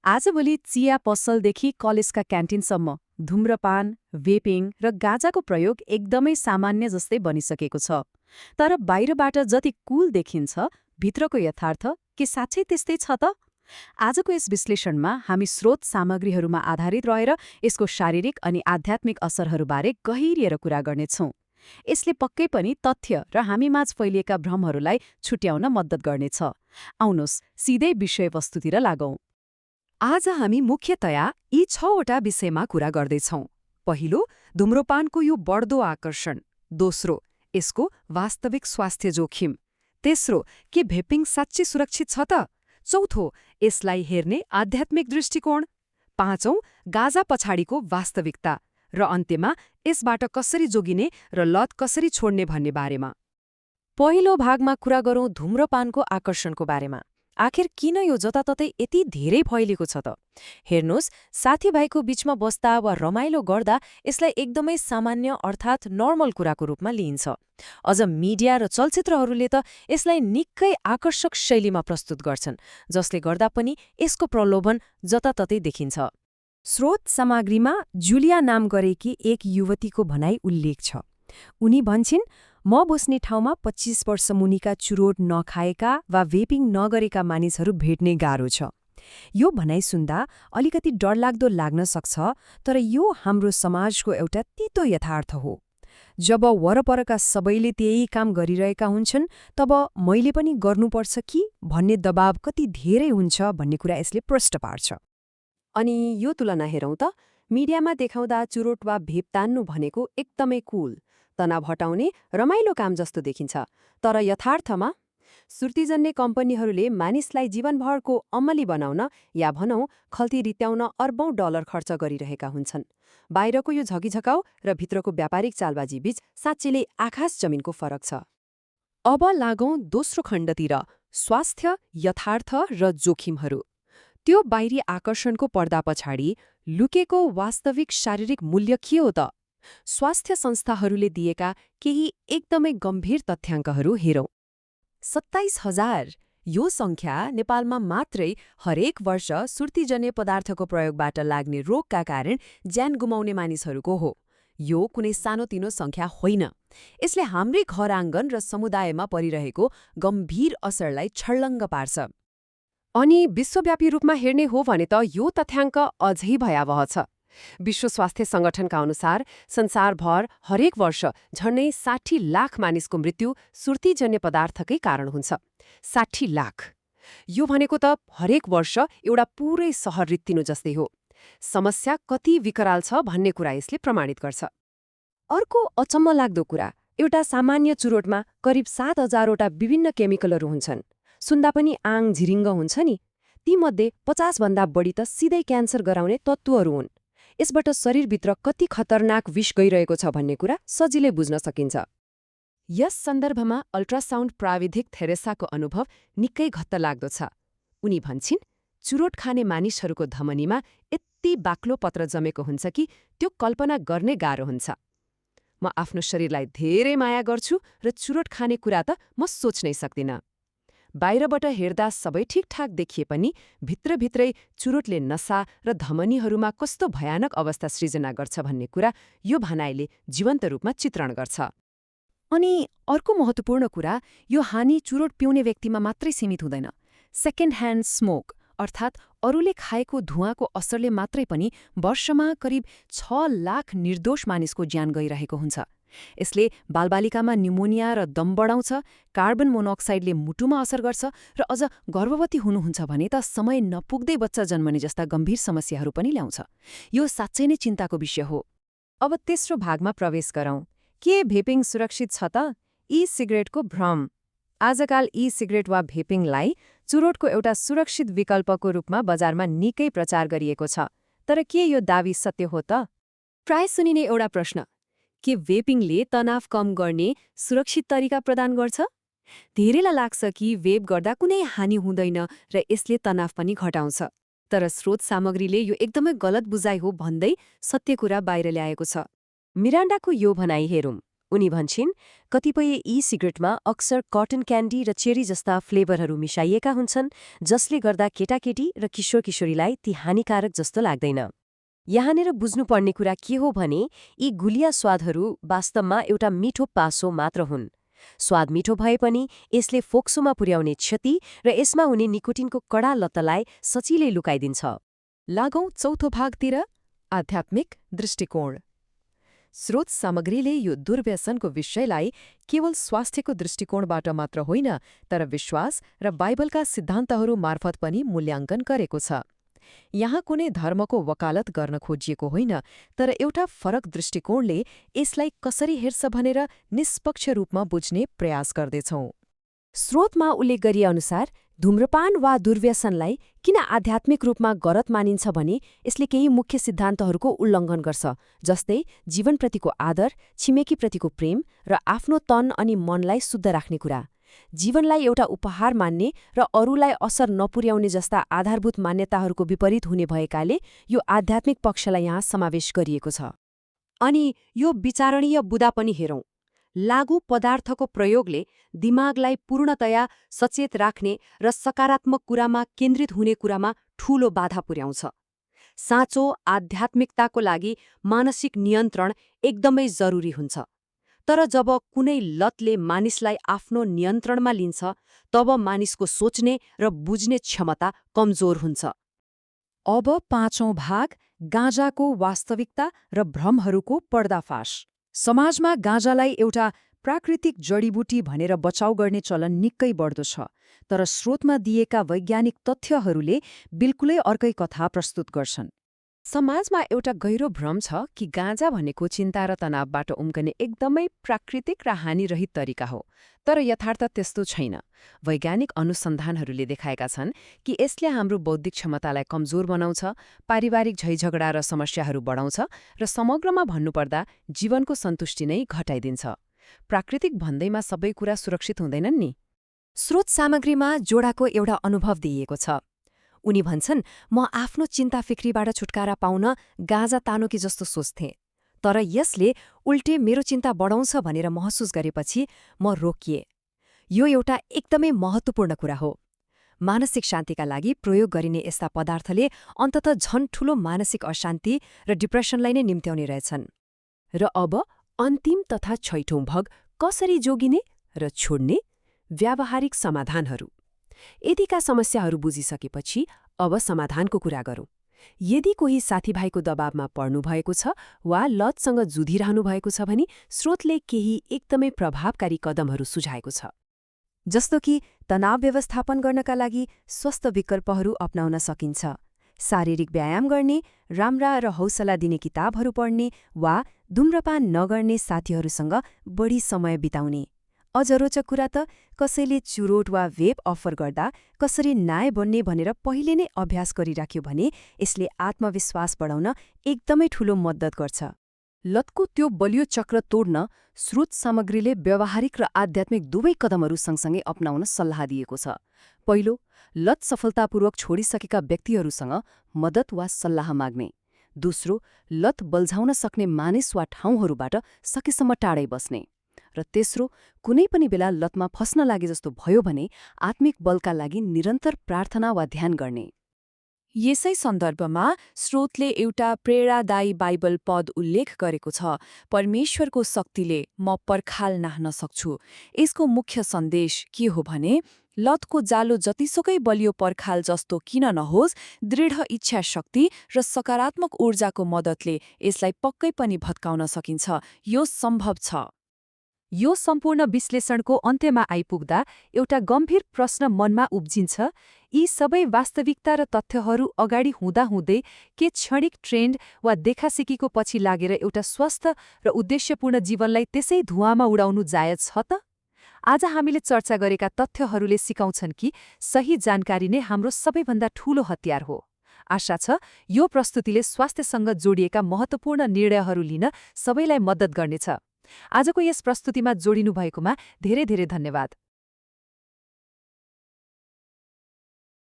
आजभोलि चिया पसलदेखि कलेजका क्यान्टिनसम्म धूम्रपान, वेपिङ र गाँजाको प्रयोग एकदमै सामान्य जस्तै बनिसकेको छ। तर बाहिरबाट जति कुल देखिन्छ, भित्रको यथार्थ के साँच्चै त्यस्तै छ त? आजको यस विश्लेषणमा हामी स्रोत सामग्रीहरूमा आधारित रहेर यसको शारीरिक अनि आध्यात्मिक असरहरूबारे गहिरिएर कुरा गर्नेछौँ। यसले पक्कै पनि तथ्य र हामीमाझ फैलिएका भ्रमहरूलाई छुट्याउन मद्दत गर्नेछ। आउनुहोस् सिधै विषयवस्तुतिर लागौं। आज हामी मुख्यतया यी 6वटा विषयमा कुरा गर्दैछौँ। पहिलो, धूम्रपानको यो बढ्दो आकर्षण। दोस्रो, यसको वास्तविक स्वास्थ्य जोखिम। तेस्रो, के भेपिङ साँच्चै सुरक्षित छ त? चौथो, यसलाई हेर्ने आध्यात्मिक दृष्टिकोण। पाँचौं, गाजा पछाडिको वास्तविकता। र अन्त्यमा यसबाट कसरी जोगिने र लत कसरी छोड्ने भन्ने बारेमा। पहिलो भागमा कुरा गरौँ धूम्रपानको आकर्षणको बारेमा। आखिर किन यो जताततै यति धेरै फैलिएको छ त? हेर्नुहोस्, साथीभाइको बीचमा बस्दा वा रमाइलो गर्दा यसलाई एकदमै सामान्य अर्थात् नर्मल कुराको रूपमा लिइन्छ। अझ मिडिया र चलचित्रहरूले त यसलाई निकै आकर्षक शैलीमा प्रस्तुत गर्छन्, जसले गर्दा पनि यसको प्रलोभन जताततै देखिन्छ। स्रोत सामग्रीमा जुलिया नाम गरेकी एक युवतीको भनाई उल्लेख छ। उनी भन्छिन्, म बस्ने ठाउँमा 25 वर्ष मुनिका चुरोट नखाएका वा वेपिङ नगरेका मानिसहरू भेट्ने गाह्रो छ। यो भनाइ सुन्दा अलिकति डरलाग्दो लाग्न सक्छ, तर यो हाम्रो समाजको एउटा तितो यथार्थ हो। जब वरपरका सबैले त्यही काम गरिरहेका हुन्छन्, तब मैले पनि गर्नुपर्छ कि भन्ने दबाव कति धेरै हुन्छ भन्ने कुरा यसले प्रष्ट पार्छ। अनि यो तुलना हेरौँ त, मिडियामा देखाउँदा चुरोट वा भेप तान्नु भनेको एकदमै कुल, तनाव हटाउने रमाइलो काम जस्तो देखिन्छ। तर यथार्थमा सुर्तीजन्य कम्पनीहरूले मानिसलाई जीवनभरको अमली बनाउन या भनौँ खल्ती रित्याउन अर्बौं डलर खर्च गरिरहेका हुन्छन्। बाहिरको यो झकीझकाउ र भित्रको व्यापारिक चालबाजी बीच साँच्चैले आकाश जमिनको फरक छ। अब लागौं दोस्रो खण्डतिर, स्वास्थ्य, यथार्थ र जोखिमहरू। त्यो बाहिरी आकर्षणको पर्दा पछाडि लुकेको वास्तविक शारीरिक मूल्य के हो त? स्वास्थ्य संस्थाहरूले दिएका केही एकदमै गम्भीर तथ्याङ्कहरू हेरौँ। 27,000 यो सङ्ख्या नेपालमा मात्रै हरेक वर्ष सुर्तीजन्य पदार्थको प्रयोगबाट लाग्ने रोगका कारण ज्यान गुमाउने मानिसहरूको हो। यो कुनै सानोतिनो सङ्ख्या होइन। यसले हाम्रै घर आँगन र समुदायमा परिरहेको गम्भीर असरलाई छर्लङ्ग पार्छ। अनि विश्वव्यापी रूपमा हेर्ने हो भने त यो तथ्याङ्क अझै भयावह छ। विश्व स्वास्थ्य सङ्गठनका अनुसार संसारभर हरेक वर्ष झन्डै 60 लाख मानिसको मृत्यु सुर्तीजन्य पदार्थकै कारण हुन्छ। 60 लाख! यो भनेको त हरेक वर्ष एउटा पुरै सहर रित्तिनु जस्तै हो। समस्या कति विकराल छ भन्ने कुरा यसले प्रमाणित गर्छ। अर्को अचम्म लाग्दो कुरा, एउटा सामान्य चुरोटमा करिब 7,000वटा विभिन्न केमिकलहरू हुन्छन्। सुन्दा पनि आङ झिरिङ्ग हुन्छ नि। तीमध्ये 50भन्दा बढी त सिधै क्यान्सर गराउने तत्त्वहरू हुन्। यसबाट शरीरभित्र कति खतरनाक विष गइरहेको छ भन्ने कुरा सजिलै बुझ्न सकिन्छ। यस सन्दर्भमा अल्ट्रासाउन्ड प्राविधिक थेरेसाको अनुभव निकै घत्तलाग्दो छ। उनी भन्छिन्, चुरोट खाने मानिसहरूको धमनीमा यति बाक्लो पत्र जमेको हुन्छ कि त्यो कल्पना गर्ने गाह्रो हुन्छ। म आफ्नो शरीरलाई धेरै माया गर्छु र चुरोट खाने कुरा त म सोच्नै सक्दिनँ। बाहिरबाट हेर्दा सबै ठिकठाक देखिए पनि भित्रभित्रै चुरोटले नसा र धमनीहरूमा कस्तो भयानक अवस्था सृजना गर्छ भन्ने कुरा यो भनाइले जीवन्त रूपमा चित्रण गर्छ। अनि अर्को महत्त्वपूर्ण कुरा, यो हानि चुरोट पिउने व्यक्तिमा मात्रै सीमित हुँदैन। सेकेन्ड ह्यान्ड स्मोक अर्थात् अरूले खाएको धुवाँको असरले मात्रै पनि वर्षमा करिब 6 लाख निर्दोष मानिसको ज्यान गइरहेको हुन्छ। यसले बालबालिकामा न्युमोनिया र दम बढाउँछ, कार्बन मोनोक्साइडले मुटुमा असर गर्छ र अझ गर्भवती हुनुहुन्छ भने त समय नपुग्दै बच्चा जन्मने जस्ता गम्भीर समस्याहरू पनि ल्याउँछ। यो साँच्चै नै चिन्ताको विषय हो। अब तेस्रो भागमा प्रवेश गरौँ। के भेपिङ सुरक्षित छ त? ई सिगरेटको भ्रम। आजकाल ई सिगरेट वा भेपिङलाई चुरोटको एउटा सुरक्षित विकल्पको रूपमा बजारमा निकै प्रचार गरिएको छ। तर के यो दावी सत्य हो त? प्राय सुनिने एउटा प्रश्न, के वेपिङले तनाव कम गर्ने सुरक्षित तरिका प्रदान गर्छ? धेरैलाई लाग्छ कि वेप गर्दा कुनै हानि हुँदैन र यसले तनाव पनि घटाउँछ। तर स्रोत सामग्रीले यो एकदमै गलत बुझाइ हो भन्दै सत्य कुरा बाहिर ल्याएको छ। मिरान्डाको यो भनाइ हेरौँ। उनी भन्छिन्, कतिपय ई-सिगरेटमा अक्सर कटन क्यान्डी र चेरी जस्ता फ्लेभरहरू मिसाइएका हुन्छन्, जसले गर्दा केटाकेटी र किशोर-किशोरीलाई ती हानिकारक जस्तो लाग्दैन। यहाँनिर बुझ्नुपर्ने कुरा के हो भने यी गुलिया स्वादहरू वास्तवमा एउटा मिठो पासो मात्र हुन्। स्वाद मिठो भए पनि यसले फोक्सोमा पुर्याउने क्षति र यसमा हुने निकोटिनको कडा लतलाई सजिलै लुकाइदिन्छ। लागौं चौथो भागतिर, आध्यात्मिक दृष्टिकोण। स्रोत सामग्रीले यो दुर्व्यसनको विषयलाई केवल स्वास्थ्यको दृष्टिकोणबाट मात्र होइन, तर विश्वास र बाइबलका सिद्धान्तहरू मार्फत पनि मूल्याङ्कन गरेको छ। यहाँ कुनै धर्मको वकालत गर्न खोजिएको होइन, तर एउटा फरक दृष्टिकोणले यसलाई कसरी हेर्छ भनेर निष्पक्ष रूपमा बुझ्ने प्रयास गर्दैछौँ। स्रोतमा उल्लेख गरिएअनुसार धूम्रपान वा दुर्व्यसनलाई किन आध्यात्मिक रूपमा गलत मानिन्छ भने यसले केही मुख्य सिद्धान्तहरूको उल्लङ्घन गर्छ, जस्तै जीवनप्रतिको आदर, छिमेकीप्रतिको प्रेम र आफ्नो तन अनि मनलाई शुद्ध राख्ने कुरा। जीवनलाई एउटा उपहार मान्ने र अरूलाई असर नपुर्याउने जस्ता आधारभूत मान्यताहरूको विपरीत हुने भएकाले यो आध्यात्मिक पक्षलाई यहाँ समावेश गरिएको छ। अनि यो विचारणीय बुदा पनि हेरौँ। लागू पदार्थको प्रयोगले दिमागलाई पूर्णतया सचेत राख्ने र सकारात्मक कुरामा केन्द्रित हुने कुरामा ठूलो बाधा पुर्याउँछ। साँचो आध्यात्मिकताको लागि मानसिक नियन्त्रण एकदमै जरुरी हुन्छ। तर जब कुनै लतले मानिसलाई आफ्नो नियन्त्रणमा लिन्छ, तब मानिसको सोच्ने र बुझ्ने क्षमता कमजोर हुन्छ। अब पाँचौं भाग, गाँजाको वास्तविकता र भ्रमहरूको पर्दाफास। समाजमा गाँजालाई एउटा प्राकृतिक जडीबुटी भनेर बचाउ गर्ने चलन निकै बढ्दो छ, तर स्रोतमा दिएका वैज्ञानिक तथ्यहरूले बिल्कुलै अर्कै कथा प्रस्तुत गर्छन्। समाजमा एउटा गहिरो भ्रम छ कि गाँजा भनेको चिन्ता र तनावबाट उम्कने एकदमै प्राकृतिक र हानिरहित तरिका हो, तर यथार्थ त्यस्तो छैन। वैज्ञानिक अनुसन्धानहरूले देखाएका छन् कि यसले हाम्रो बौद्धिक क्षमतालाई कमजोर बनाउँछ, पारिवारिक झैझगडा र समस्याहरू बढाउँछ र समग्रमा भन्नुपर्दा जीवनको सन्तुष्टि नै घटाइदिन्छ। प्राकृतिक भन्दैमा सबै कुरा सुरक्षित हुँदैनन् नि। स्रोत सामग्रीमा जोडाको एउटा अनुभव दिइएको छ। उनी भन्छन्, म आफ्नो चिन्ता फिक्रीबाट छुटकारा पाउन गाँजा तानोकी जस्तो सोच्थेँ, तर यसले उल्टे मेरो चिन्ता बढाउँछ भनेर महसुस गरेपछि म रोकिएँ। यो एउटा एकदमै महत्त्वपूर्ण कुरा हो। मानसिक शान्तिका लागि प्रयोग गरिने यस्ता पदार्थले अन्ततः झन् ठूलो मानसिक अशान्ति र डिप्रेसनलाई नै निम्त्याउने रहेछन्। र अब अन्तिम तथा छैठौं भाग, कसरी जोगिने र छोड्ने, व्यावहारिक समाधानहरू। यतिका समस्याहरू बुझिसकेपछि अब समाधानको कुरा गरौँ। यदि कोही साथीभाइको दबावमा पर्नुभएको छ वा लतसँग जुधिरहनु भएको छ भने स्रोतले केही एकदमै प्रभावकारी कदमहरू सुझाएको छ। जस्तो कि तनाव व्यवस्थापन गर्नका लागि स्वस्थ विकल्पहरू अपनाउन सकिन्छ, शारीरिक व्यायाम गर्ने, राम्रा र हौसला दिने किताबहरू पढ्ने वा धूम्रपान नगर्ने साथीहरूसँग बढी समय बिताउने। अझ रोचक कुरा त कसैले चुरोट वा भेप अफर गर्दा कसरी नाय बन्ने भनेर पहिले नै अभ्यास गरिराख्यो भने यसले आत्मविश्वास बढाउन एकदमै ठूलो मद्दत गर्छ। लतको त्यो बलियो चक्र तोड्न स्रोत सामग्रीले व्यावहारिक र आध्यात्मिक दुवै कदमहरू सँगसँगै अपनाउन सल्लाह दिएको छ। पहिलो, लत सफलतापूर्वक छोडिसकेका व्यक्तिहरूसँग मद्दत वा सल्लाह माग्ने। दोस्रो, लत बल्झाउन सक्ने मानिस वा ठाउँहरूबाट सकेसम्म टाढै बस्ने। र तेस्रो, कुनै पनि बेला लतमा फस्न लागे जस्तो भयो भने आत्मिक बलका लागि निरन्तर प्रार्थना वा ध्यान गर्ने। यसै सन्दर्भमा स्रोतले एउटा प्रेरणादायी बाइबल पद उल्लेख गरेको छ, परमेश्वरको शक्तिले म पर्खाल नाह्न सक्छु। यसको मुख्य सन्देश के हो भने लतको जालो जतिसुकै बलियो पर्खाल जस्तो किन नहोस्, दृढ इच्छा शक्ति र सकारात्मक ऊर्जाको मद्दतले यसलाई पक्कै पनि भत्काउन सकिन्छ। यो सम्भव छ। यो सम्पूर्ण विश्लेषणको अन्त्यमा आइपुग्दा एउटा गम्भीर प्रश्न मनमा उब्जिन्छ, यी सबै वास्तविकता र तथ्यहरू अगाडि हुँदाहुँदै के क्षणिक ट्रेन्ड वा देखासेकीको पछि लागेर एउटा स्वस्थ र उद्देश्यपूर्ण जीवनलाई त्यसै धुवाँमा उडाउनु जायज छ त? आज हामीले चर्चा गरेका तथ्यहरूले सिकाउँछन् कि सही जानकारी नै हाम्रो सबैभन्दा ठूलो हतियार हो। आशा छ यो प्रस्तुतिले स्वास्थ्यसँग जोडिएका महत्त्वपूर्ण निर्णयहरू लिन सबैलाई मद्दत गर्नेछ। आजको यस प्रस्तुतिमा जोडिनु भएकोमा धेरै धेरै धन्यवाद।